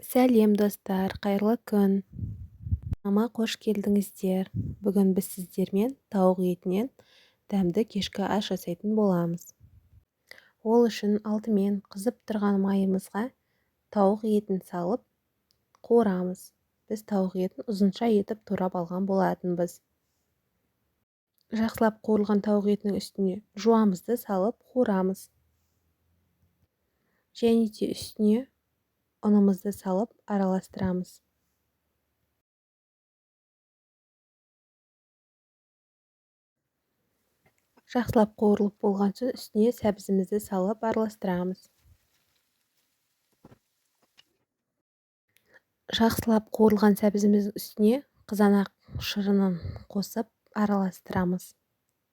Сәлем, достар, қайырлы күн! Арнама қош келдіңіздер! Бүгін біз сіздермен тауық етінен дәмді кешкі ас жасайтын боламыз. Ол үшін алдымен қызып тұрған майымызға тауық етін салып қуырамыз. Біз тауық етін ұзынша етіп турап алған болатынбыз. Жақсылап қуырылған тауық етінің үстіне жуамызды салып қуырамыз. Және де үстіне ұнымызды салып араластырамыз. Жақсылап қуырылып болған соң үстіне сәбізімізді салып араластырамыз. Жақсылап қуырылған сәбізіміздің үстіне қызанақ шырынын қосып араластырамыз.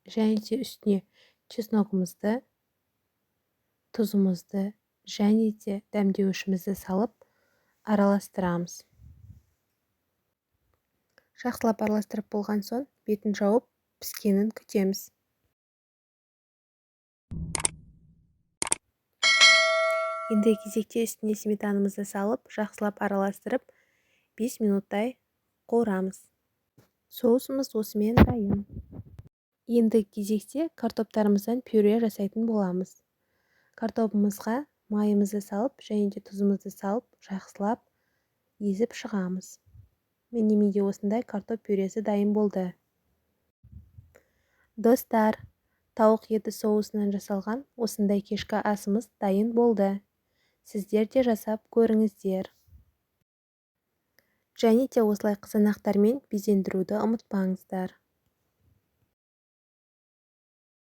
Және де үстіне чесногымызды, тұзымызды және де дәмдеуішімізді салып араластырамыз. Жақсылап араластырып болған соң бетін жауып піскенін күтеміз. Енді кезекте үстіне сметанамызды салып, жақсылап араластырып, 5 минуттай қуырамыз. Соусымыз осымен дайын. Енді кезекте картоптарымыздан пюре жасайтын боламыз. Картобымызға майымызды салып және де тұзымызды салып, жақсылап езіп шығамыз. Міне, менде осындай картоп пюресі дайын болды. Достар, тауық еті соусынан жасалған осындай кешкі асымыз дайын болды. Сіздер де жасап көріңіздер. Және де осылай қызанақтармен безендіруді ұмытпаңыздар.